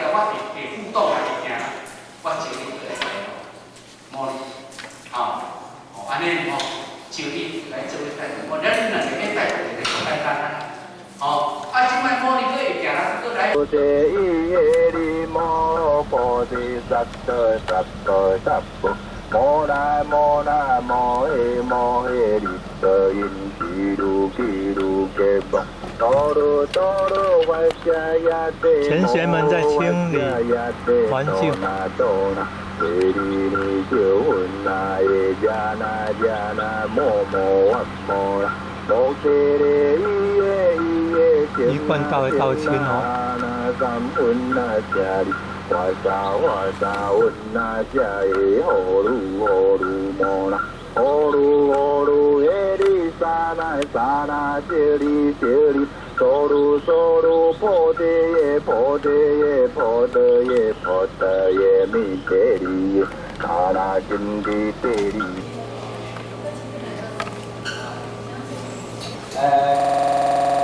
了，我會會互動啊，會行，我招你過來摸你，吼，哦，按呢吼，招你來做咧帶動，我咱兩個咧帶動一個簡單啊，吼，啊，這擺摸你閣會行啦，閣來。摩那摩那摩耶摩耶利哆因吉鲁吉鲁给波哆噜哆噜哇夏呀前贤們在清理環境。一貫道的道親哦。哇沙哇沙溫那遮耶呼嚕呼嚕摩那呼嚕呼嚕耶哩沙那沙那這哩這哩娑嚕娑嚕婆提耶婆提耶婆提耶婆提耶彌提哩那那金地地哩。